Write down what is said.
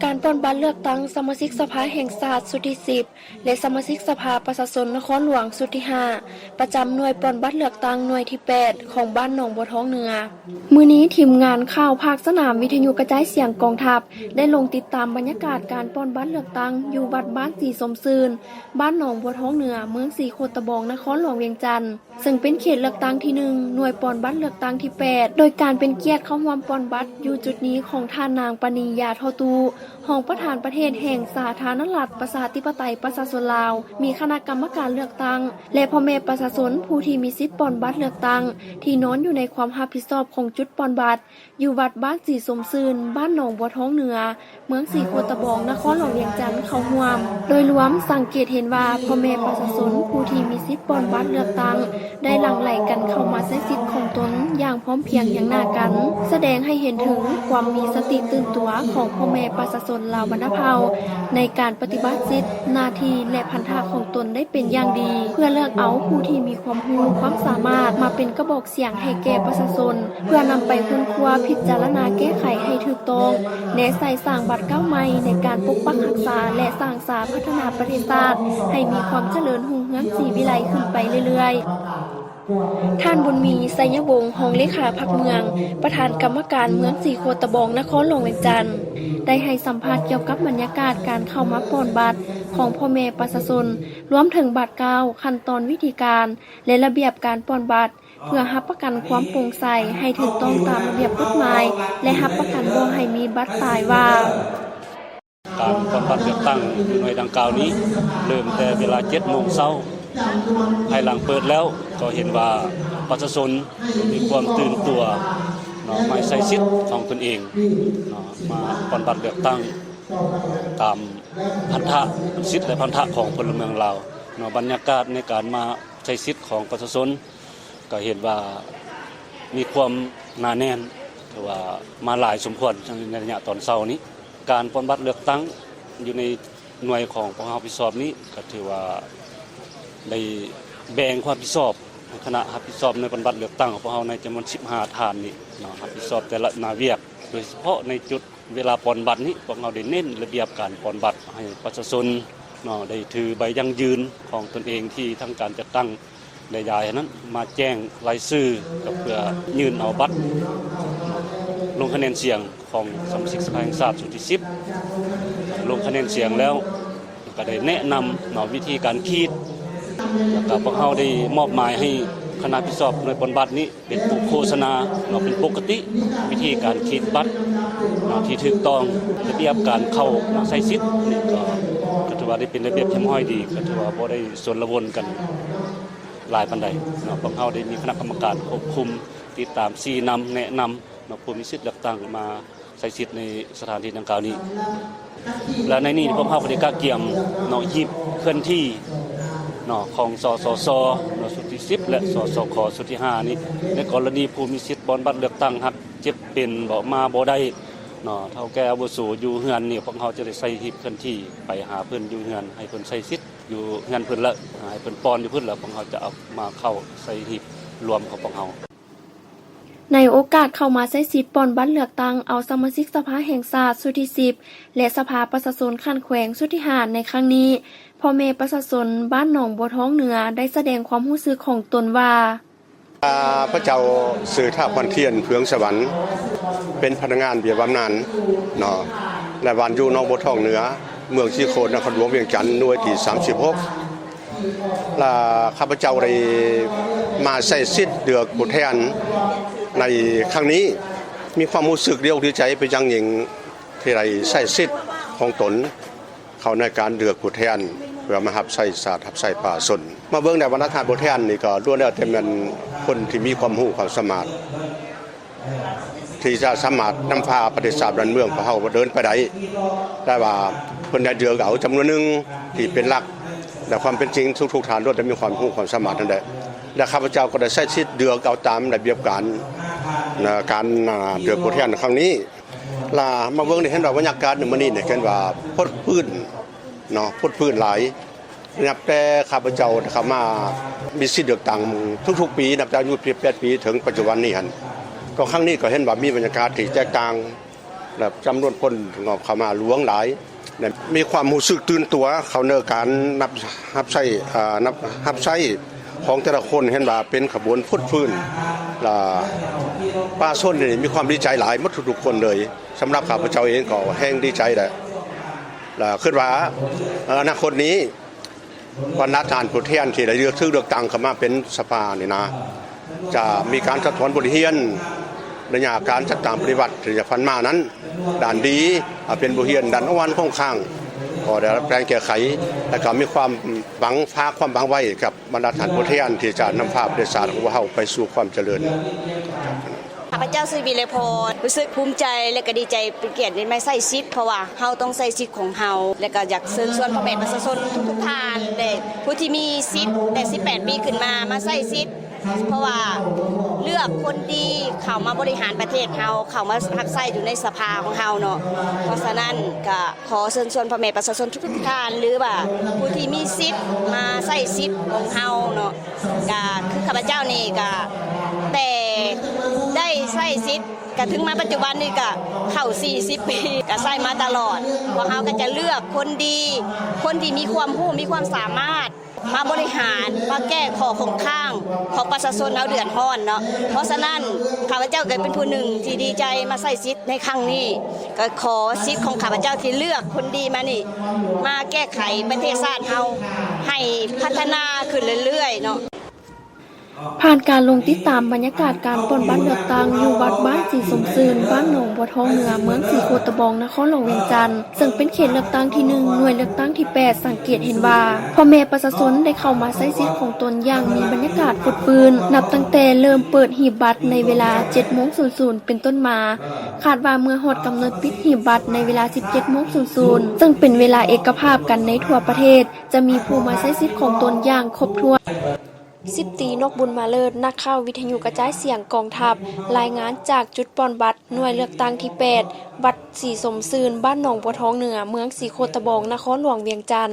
ການປ່ອນບັດເລືອກຕັ້ງສະມາຊິກສະພາແຫ່ງຊາດຊຸດທີສິບ ແລະ ສະມາຊິກສະພາປະຊາຊົນນະຄອນຫຼວງຊຸດທີຫ້າ ປະຈຳໜ່ວຍປ່ອນບັດເລືອກຕັ້ງໜ່ວຍທີແປດ ຂອງບ້ານໜອງບົວທອງເໜືອ. ມື້ນີ້ທີມງານຂ່າວພາກສະໜາມວິທະຍຸກະຈາຍສຽງກອງທັບ ໄດ້ລົງຕິດຕາມບັນຍາກາດການປ່ອນບັດເລືອກຕັ້ງຢູ່ວັດບ້ານສີຊົມຊື່ນ ບ້ານໜອງບົວທອງເໜືອ ເມືອງສີໂຄດຕະບອງ ນະຄອນຫຼວງວຽງຈັນ. ເຊິ່ງເປັນເຂດເລືອກຕັ້ງທີໜຶ່ງ ໜ່ວຍປ່ອນບັດເລືອກຕັ້ງທີແປດ ໂດຍການເປັນກຽດເຂົ້າຮ່ວມປ່ອນບັດຢູ່ຈຸດນີ້ຂອງທ່ານນາງ ປານີ ຢາທໍ່ຕູ້ ຮອງປະທານປະເທດແຫ່ງສາທາລະນະລັດ ປະຊາທິປະໄຕ ປະຊາຊົນລາວ, ມີຄະນະກຳມະການເລືອກຕັ້ງ ແລະ ພໍ່ແມ່ປະຊາຊົນຜູ້ທີ່ມີສິດປ່ອນບັດເລືອກຕັ້ງ ທີ່ນອນຢູ່ໃນຄວາມຮັບຜິດຊອບຂອງຈຸດປ່ອນບັດ ຢູ່ວັດບ້ານສີຊົມຊື່ນ ບ້ານໜອງບົວທອງເໜືອ ເມືອງສີໂຄດຕະບອງ ນະຄອນຫຼວງວຽງຈັນ ເຂົ້າຮ່ວມ. ໂດຍລວມສັງເກດເຫັນວ່າ ພໍ່ແມ່ປະຊາຊົນຜູ້ທີ່ມີສິດປ່ອນບັດເລືອກຕັ້ງ ໄດ້ຫຼັ່ງໄຫຼກັນເຂົ້າມາໃຊ້ສິດຂອງຕົນຢ່າງພ້ອມພຽງຮຽງໜ້າກັນ, ສະແດງໃຫ້ເຫັນເຖິງຄວາມມີສະຕິຕື່ນຕົວຂອງພໍ່ແມ່ປະຊາຊົນລາວບັນດາເຜົ່າ ໃນການປະຕິບັດສິດ, ໜ້າທີ່ ແລະ ພັນທະຂອງຕົນໄດ້ເປັນຢ່າງດີ ເພື່ອເລືອກເອົາຜູ້ທີ່ມີຄວາມຮູ້ຄວາມສາມາດມາເປັນກະບອກ ສຽງໃຫ້ແກ່ປະຊາຊົນ ເພື່ອນຳໄປຄົ້ນຄວ້າພິຈາລະນາແກ້ໄຂໃຫ້ຖືກຕ້ອງ, ແນໃສ່ສ້າງບາດກ້າວໃໝ່ໃນການປົກປັກຮັກສາ ແລະ ສ້າງສາພັດທະນາປະເທດຊາດໃຫ້ມີຄວາມຈະເລີນຮຸ່ງເຮືອງສີວິໄລຂຶ້ນໄປເລື້ອຍໆ. ທ່ານ ບຸນມີ ໄຊຍະວົງ ຮອງເລຂາພັກເມືອງ, ປະທານກຳມະການເມືອງສີໂຄດຕະບອງ ນະຄອນຫຼວງວຽງຈັນ ໄດ້ໃຫ້ສຳພາດກ່ຽວກັບບັນຍາກາດການເຂົ້າມາປ່ອນບັດຂອງພໍ່ແມ່ປະຊາຊົນ, ລວມເຖິງບາດກ້າວ, ຂັ້ນຕອນ, ວິທີການ ແລະ ລະບຽບການປ່ອນບັດ ເພື່ອຮັບປະກັນຄວາມໂປ່ງໃສໃຫ້ຖືກຕ້ອງຕາມລະບຽບກົດໝາຍ ແລະ ຮັບປະກັນບໍ່ໃຫ້ມີບັດຕາຍວ່າ. ການປ່ອນບັດເລືອກຕັ້ງຢູ່ໜ່ວຍດັ່ງກ່າວນີ້ ເລີ່ມແຕ່ເວລາເຈັດໂມງເຊົ້າ. ພາຍຫຼັງເປີດແລ້ວກໍເຫັນວ່າປະຊາຊົນມີຄວາມຕື່ນຕົວເນາະ ມາໃຊ້ສິດຂອງຕົນເອງເນາະ ມາປ່ອນບັດເລືອກຕັ້ງຕາມພັນທະ ສິດ ແລະ ພັນທະຂອງພົນລະເມືອງລາວເນາະ. ບັນຍາກາດໃນການມາໃຊ້ສິດຂອງປະຊາຊົນ ກໍເຫັນວ່າມີຄວາມໜາແໜ້ນ ຖືວ່າມາຫຼາຍສົມຄວນໃນໄລຍະຕອນເຊົ້ານີ້. ການປ່ອນບັດເລືອກຕັ້ງຢູ່ໃນໜ່ວຍຂອງພວກເຮົາຮັບຜິດຊອບນີ້ ກໍຖືວ່າໄດ້ແບ່ງຄວາມຮັບຜິດຊອບໃຫ້ຄະນະຮັບຜິດຊອບໜ່ວຍປ່ອນບັດເລືອກຕັ້ງຂອງພວກເຮົາໃນຈຳນວນສິບຫ້າທ່ານນີ້ເນາະ ຮັບຜິດຊອບແຕ່ລະໜ້າວຽກ. ໂດຍສະເພາະໃນຈຸດເວລາປ່ອນບັດນີ້ ພວກເຮົາໄດ້ເນັ້ນລະບຽບການປ່ອນບັດໃຫ້ປະຊາຊົນເນາະ ໄດ້ຖືໃບຢັ້ງຢືນຂອງຕົນເອງທີ່ທາງການຈັດຕັ້ງ ໄດ້ຍ້າຍໃຫ້ນັ້ນມາແຈ້ງລາຍຊື່ ກໍເພື່ອຍື່ນເອົາບັດລົງຄະແນນສຽງຂອງສະມາຊິກສະພາແຫ່ງຊາດຊຸດທີສິບ ລົງຄະແນນສຽງແລ້ວ ກໍໄດ້ແນະນຳເນາະ ວິທີການຂີດ ແລ້ວກໍພວກເຮົາໄດ້ມອບໝາຍໃຫ້ຄະນະຮັບຜິດຊອບໜ່ວຍປ່ອນບັດນີ້ເປັນຜູ້ໂຄສະນາເນາະ ເປັນປົກກະຕິ ວິທີການຂີດບັດເນາະ ທີ່ຖືກຕ້ອງ ລະບຽບການເຂົ້າມາໃຊ້ສິດນີ້ ກໍ ກໍຖືວ່າໄດ້ເປັນລະບຽບຮຽບຮ້ອຍດີ ກໍຖືວ່າບໍ່ໄດ້ຊົນລະວົນກັນ ຫຼາຍປານໃດເນາະ. ພວກເຮົາໄດ້ມີຄະນະກຳມະການຄວບຄຸມ, ຕິດຕາມ, ຊີ້ນຳ, ແນະນຳເນາະ ຜູ້ມີສິດເລືອກຕັ້ງມາໃຊ້ສິດໃນສະຖານທີ່ດັ່ງກ່າວນີ້ ແລະ ໃນນີ້ພວກເຮົາກໍໄດ້ກະກຽມເນາະ ຮີບເຄື່ອນທີ່ເນາະ ຂອງ ສສຊ ເນາະ ຊຸດທີສິບ ແລະ ສສຄ ຊຸດທີຫ້ານີ້ ໃນກໍລະນີຜູ້ມີສິດປ່ອນບັດເລືອກຕັ້ງຫາກເຈັບເປັນບໍ ມາບໍ່ໄດ້ເນາະ ເຖົ້າແກ່ອາວຸໂສຢູ່ເຮືອນນີ້ ພວກເຮົາຈະໄດ້ໃສ່ຮີບເຄື່ອນທີ່ໄປຫາເພິ່ນຢູ່ເຮືອນ ໃຫ້ເພິ່ນໃຊ້ສິດ ຢູ່ເຮືອນເພິ່ນລະ ໃຫ້ເພິ່ນປ່ອນຢູ່ພຸ້ນລະ ພວກເຮົາຈະເອົາມາເຂົ້າໃສ່ຮີບລວມຂອງພວກເຮົາ. ໃນໂອກາດເຂົ້າມາໃຊ້ສິດປ່ອນບັດເລືອກຕັ້ງເອົາສະມາຊິກສະພາແຫ່ງຊາດຊຸດທີສິບ ແລະ ສະພາປະຊາຊົນຂັ້ນແຂວງຊຸດທີຫ້າໃນຄັ້ງນີ້, ພໍ່ແມ່ປະຊາຊົນບ້ານໜອງບົວທອງເໜືອໄດ້ສະແດງຄວາມຮູ້ສຶກຂອງຕົນວ່າ. ຂ້າພະເຈົ້າຊື່ ທ້າວ ພັນທຽນ ເຜືອງສະຫວັນ ເປັນພະນັກງານເບັ້ຽບຳນານເນາະ ແລະ ບ້ານຢູ່ໜອງບົວທອງເໜືອ ເມືອງສີໂຄດ ນະຄອນຫຼວງວຽງຈັນ ໜ່ວຍທີສາມສິບຫົກ ລະຂ້າພະເຈົ້າໄດ້ມາໃຊ້ສິດເລືອກຜູ້ແທນໃນຄັ້ງນີ້ ມີຄວາມຮູ້ສຶກດີອົກດີໃຈເປັນຢ່າງຍິ່ງ ທີ່ໄດ້ໃຊ້ສິດຂອງຕົນ ເຂົ້າໃນການເລືອກຜູ້ແທນ ເພື່ອມາຮັບໃຊ້ຊາດ ຮັບໃຊ້ປະຊາຊົນ. ມາເບິ່ງແລ້ວບັນດາທ່ານຜູ້ແທນນີ້ກໍລ້ວນແລ້ວແຕ່ແມ່ນຄົນທີ່ມີຄວາມຮູ້ຄວາມສາມາດ ທີ່ຈະສາມາດນຳພາປະເທດຊາດບ້ານເມືອງຂອງເຮົາເດີນໄປໄດ້. ແຕ່ວ່າເພິ່ນໄດ້ເລືອກເອົາຈຳນວນໜຶ່ງທີ່ເປັນຫຼັກ ແລະ ຄວາມເປັນຈິງທຸກໆທ່ານລ້ວນແຕ່ມີຄວາມຮູ້ຄວາມສາມາດນັ້ນແຫຼະ ແລະ ຂ້າພະເຈົ້າກໍໄດ້ໃຊ້ສິດເລືອກເອົາຕາມລະບຽບການ ການເລືອກຜູ້ແທນຄັ້ງນີ້. ລະມາເບິ່ງໄດ້ເຫັນວ່າບັນຍາກາດໃນມື້ນີ້ນີ້ ເຫັນວ່າພົດຟື້ນເນາະ ພົດຟື້ນຫຼາຍ ນັບແຕ່ຂ້າພະເຈົ້າໄດ້ເຂົ້າມາມີສິດເລືອກຕັ້ງທຸກໆປີ ນັບແຕ່ອາຍຸສິບແປດປີເຖິງປັດຈຸບັນນີ້ຫັ້ນ ກໍຄັ້ງນີ້ກໍເຫັນວ່າມີບັນຍາກາດທີ່ແຕກຕ່າງ ແລະ ຈຳນວນຄົນກໍເຂົ້າມາຫຼວງຫຼາຍ ແລະ ມີຄວາມຮູ້ສຶກຕື່ນຕົວເຂົ້າໃນການນັບ ຮັບໃຊ້ ອາ ນັບ ຮັບໃຊ້ຂອງແຕ່ລະຄົນ ເຫັນວ່າເປັນຂະບວນຟົດຟື້ນ ລະປະຊາຊົນນີ້ມີຄວາມດີໃຈຫຼາຍໝົດທຸກໆຄົນເລີຍ. ສຳລັບຂ້າພະເຈົ້າເອງກໍແຮງດີໃຈແຫຼະ ລະຄິດວ່າ ເອີ ອະນາຄົດນີ້ ບັນດາທ່ານຜູ້ແທນທີ່ໄດ້ເລືອກ ຖືກເລືອກຕັ້ງເຂົ້າມາເປັນສະພານີ້ນະ ຈະມີການສະທ້ອນບົດຮຽນໄລຍະການຈັດຕັ້ງປະຕິບັດໄລຍະຜ່ານມານັ້ນ ດ້ານດີ ເປັນບົດຮຽນ ດ້ານອ່ອນຄົງຄ້າງ ກໍໄດ້ດັດແປງແກ້ໄຂ ແລະ ກໍມີຄວາມຫວັງ ຝາກຄວາມຫວັງໄວ້ກັບບັນດາທ່ານຜູ້ແທນທີ່ຈະນຳພາປະເທດຊາດຂອງພວກເຮົາໄປສູ່ຄວາມຈະເລີນ. ຂ້າພະເຈົ້າຊື່ວິໄລພອນ ຮູ້ສຶກພູມໃຈ ແລະ ກໍດີໃຈເປັນກຽດໄດ້ມາໃຊ້ສິດ ເພາະວ່າເຮົາຕ້ອງໃຊ້ສິດຂອງເຮົາ ແລະ ກໍຢາກເຊີນຊວນພໍ່ແມ່ປະຊາຊົນທຸກໆທ່ານ ແລະ ຜູ້ທີ່ມີສິດແຕ່ສິບແປດປີຂຶ້ນມາ ມາໃຊ້ສິດ ເພາະວ່າເລືອກຄົນດີເຂົ້າມາບໍລິຫານປະເທດເຮົາ ເຂົ້າມາຮັບໃຊ້ຢູ່ໃນສະພາຂອງເຮົາເນາະ. ເພາະສະນັ້ນກໍ ຂໍເຊີນຊວນພໍ່ແມ່ປະຊາຊົນທຸກໆທ່ານ ຫຼືວ່າຜູ້ທີ່ມີສິດມາໃຊ້ສິດຂອງເຮົາເນາະ ກະຄືຂ້າພະເຈົ້ານີ້ກະແຕ່ໄດ້ໃຊ້ສິດ ກະເຖິງມາປັດຈຸບັນນີ້ກະເຂົ້າສີ່ສິບປີ ກະໃຊ້ມາຕະຫຼອດ. ພວກເຮົາກະຈະເລືອກຄົນດີ ຄົນທີ່ມີຄວາມຮູ້ ມີຄວາມສາມາດ ມາບໍລິຫານ ມາແກ້ຂໍ້ຄົງຄ້າງຂອງປະຊາຊົນເຮົາເດືອດຮ້ອນເນາະ. ເພາະສະນັ້ນ ຂ້າພະເຈົ້າກໍເປັນຜູ້ໜຶ່ງທີ່ດີໃຈມາໃຊ້ສິດໃນຄັ້ງນີ້ ກໍຂໍສິດຂອງຂ້າພະເຈົ້າທີ່ເລືອກຄົນດີມານີ້ ມາແກ້ໄຂປະເທດຊາດເຮົາໃຫ້ພັດທະນາຂຶ້ນເລື້ອຍໆເນາະ. ຜ່ານການລົງຕິດຕາມບັນຍາກາດການປ່ອນບັດເລືອກຕັ້ງຢູ່ວັດບ້ານສີສົມຊື່ນ ບ້ານໜອງບົວທອງເໜືອ ເມືອງສີໂຄດຕະບອງ ນະຄອນຫຼວງວຽງຈັນ ເຊິ່ງເປັນເຂດເລືອກຕັ້ງທີໜຶ່ງ ໜ່ວຍເລືອກຕັ້ງທີແປດ ສັງເກດເຫັນວ່າ ພໍ່ແມ່ປະຊາຊົນໄດ້ເຂົ້າມາໃຊ້ສິດຂອງຕົນຢ່າງມີບັນຍາກາດຟົດຟື້ນ ນັບຕັ້ງແຕ່ເລີ່ມເປີດຫີບບັດໃນເວລາເຈັດໂມງສູນສູນເປັນຕົ້ນມາ. ຄາດວ່າເມື່ອຮອດກຳນົດປິດຫີບບັດໃນເວລາສິບເຈັດໂມງສູນສູນ ເຊິ່ງເປັນເວລາເອກະພາບກັນໃນທົ່ວປະເທດ ຈະມີຜູ້ມາໃຊ້ສິດຂອງຕົນຢ່າງຄົບຖ້ວນ. ສິບຕີ ນົກບຸນມາເລີດ ນັກຂ່າວວິທະຍຸກະຈາຍສຽງກອງທັບ ລາຍງານຈາກຈຸດປ່ອນບັດ ໜ່ວຍເລືອກຕັ້ງທີແປດ ວັດສີສົມຊື່ນ ບ້ານໜອງບົວທອງເໜືອ ເມືອງສີໂຄດຕະບອງ ນະຄອນຫຼວງວຽງຈັນ.